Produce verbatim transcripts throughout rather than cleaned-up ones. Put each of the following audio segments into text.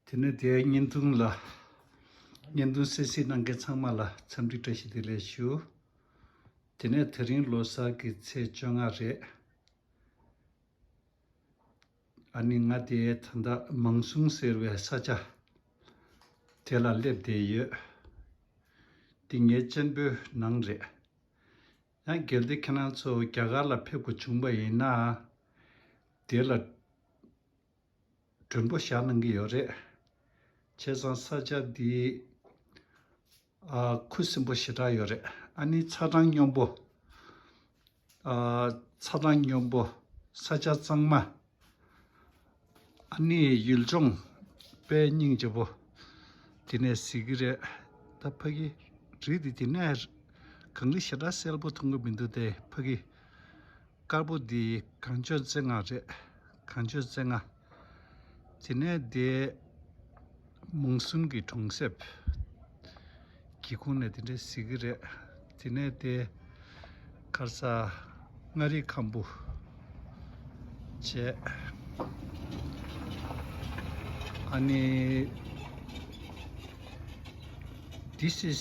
དེ་ནས་དེའི་བརྙན་ཐུང་ལ། བརྙན་ཐུང་གསན་གཟིགས་གནང་མཁན་ཚང་མ་ལ་འཚམས་འདྲི་བཀྲ་ཤིས་བདེ་ལེགས་ཞུ། དེ་ནས་དེ་རིང་ལོ་གསར་གྱི་ཚེས་བཅོ་ལྔ་རེད། ཨ་ནི་ང་དེ་ད་ལྟ་མང་སུང་ཟེར་བའི་ས་ཆ་དེ་ལ་སླེབས་བསྡད་ཡོད། དེ་ངའི་གཅེན་པོའི་ནང་རེད། ཡང་གལ་ཏེ་ཁྱེད་རང་ཚོ་རྒྱ་གར་ལ་ཕེབས་དགོས་བྱུང་པ་ཡིན་ན། དེ་ལ་མགྲོན་པོ་བཞག་གནང་གི་ཡོད་རེད། བྱས་ཙང་ས་ཆ་འདི་ཨ་ཁུ་སིམ་པོ་ཞེ་དྲག་ཡོད་རེད། ཨ་ནི་ཚ་གྲང་སྙོམས་པོ། ཨ་ཚ་གྲང་སྙོམས་པོ། ས་ཆ་གཙང་མ། ཨ་ནི་ཡུལ་ལྗོངས་དཔེ་སྙིང་རྗེ་པོ། དེ་ནས་གཟིགས་ཀྱི་རེད། ད་ཕ་གི་རི་འདི་དེ་ནས་གངས་རི་ཞེ་དྲག་གསལ་པོ་མཐོང་གི་མི་འདུག་སྟེ། ཕ་གི་དཀར་པོ་འདི་གངས་ལྗོངས་རྩེ་ལྔ་རེད། གངས་ལྗོངས་རྩེ་ལྔ། དེ་ནས་དེ་མོང་སུན་གྱི་གྲོང་གསེབ་ཀྱི་ཁོངས་ནས་དེ་འདྲ་གཟིགས་ཀྱི་རེད། དེ་ནས་དེ་ཁར་ས་མངའ་རིས་ཁམ་བུ་བྱས། ཨ་ནི། This is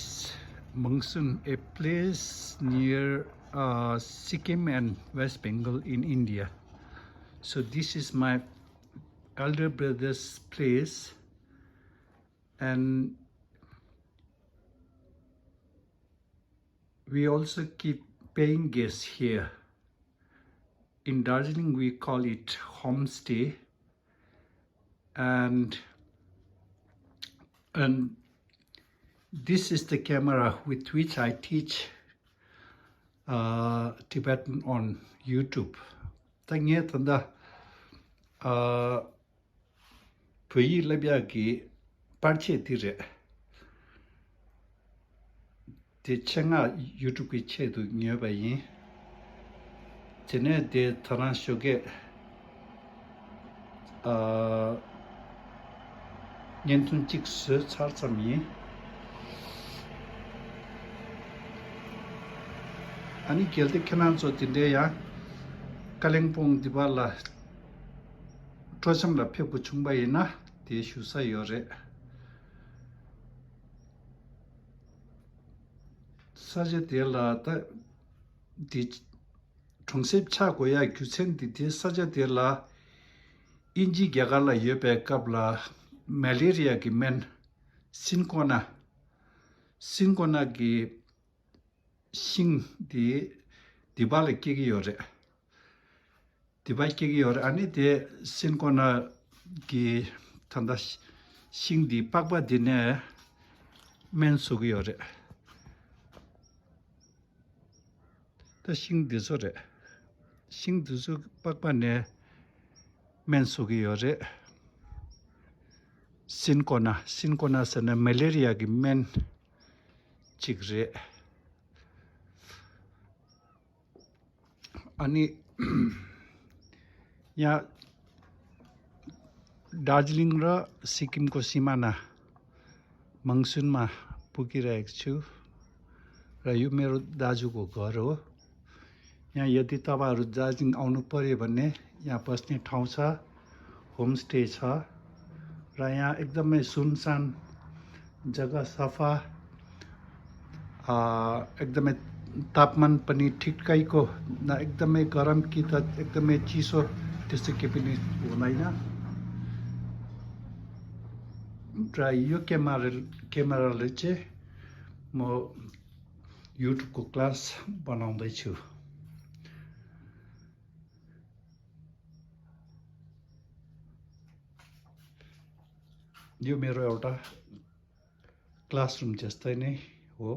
Mangsun, a place near uh, Sikkim and West Bengal in India. So this is my elder brother's place, and we also keep paying guests here. In Darjeeling, we call it homestay. And and this is the camera with which I teach uh, Tibetan on YouTube. ད་ངས་ད་ལྟ་ཨ་བོད་ཡིག་བསླབ་ཡག་གི་པར་ཆས་འདི་རེད། དེ་ཆེད་མངགས་ཡུ་ཊུབ་ཀྱི་ཆེད་དུ་ཉོས་པ་ཡིན། དེ་ནས་དེ་ད་རང་ཞོགས་ཀས་ཨ་བརྙན་ཐུང་གཅིག་བཟོས་ཚར་ཙམ་ཡིན། ཨ་ནི་གལ་ཏེ་ཁྱེད་རང་ཚོ་དེ་འདྲའི་ཡང་ཀ་ལིང་སྤུང་འདི་པ་ལ་སྤྲོ་འཆམ་ལ་ཕེབས་དགོས་བྱུང་པ་ཡིན་ན་དེ་བཞུགས་ས་ཡོད་རེད། ས་ཆ་དེ་ལ་ད་འདི་གྲོང་གསེབ་ཆགས་དགོས་ཡ་རྒྱུ་མཚན་འདི་དེ་ས་ཆ་དེ་ལ་དབྱིན་ཇི་རྒྱ་གར་ལ་ཡོད་པའི་སྐབས་ལ་མ་ལེ་རི་ཡ་གི་སྨན་སིན་ཀོ་ན། སིན་ཀོ་ན་གི་ཤིང་དེ་འདི་པ་ལ་སྐྱེ་གི་ཡོད་རེད། འདི་པ་སྐྱེ་གི་ཡོད་རེད། ཨ་ནི་དེ་སིན་ཀོ་ན་གི་ད་ལྟ་ཤིང་འདི་པགས་པ་འདི་ནས་སྨན་བཟོ་གི་ཡོད་རེད། ད་ཤིང་འདི་ཚོ་རེད། ཤིང་འདི་ཚོ་པགས་པ་ནས་སྨན་བཟོ་གི་ཡོད་རེད། སིན་ཀོ་ན། སིན་ཀོ་ན་ཟེར་ན་མ་ལེ་རི་ཡ་གི་སྨན་གཅིག་རེད། ཨ་ནི་ཡང་དར་ཇི་ལིང་ར་སི་ཀིམ་གོ་སི་མ་ན་མང་སུན་མ་པུ་ཀི་ར་ཡག་ཆུ་ར་ཡུ་མེ་རུ་ད་ཇུ་གོ་གོ་རོ། ཡང་ཡ་དི་ཏ་བ་རུ་ཛ་ཅིང་ཨའོ་ནུ་པ་རེ་བ་ནེ་ཡང་པར་སི་ནལ་ཐོང་ས་ཧོམ་སི་ཊེ་ས་ར་ཡང་ཨེག་དམ་མེ་སུན་སན་ཇ་ག་ས་ཕ་ཨ་ཨེག་དམ་མེ་ཏབ་མན་པ་ནི་ཐིག་ཀའི་ཀོ་ན་ཨེག་དམ་མེ་ག་རམ་ཀི་ད་ཨེག་དམ་མེ་ཅི་སོ་ཏེ་སི་ཀེ་པི་ནི་ཝ་ནའི་ན་ར་ཡོ་ཀེ་མ་ར་ཀེ་མ་ར་ལེ་ཅེ་མོ། YouTube को क्लास बनाउँदैछु। यो मेरो एउटा क्लासरुम जस्तै नै हो।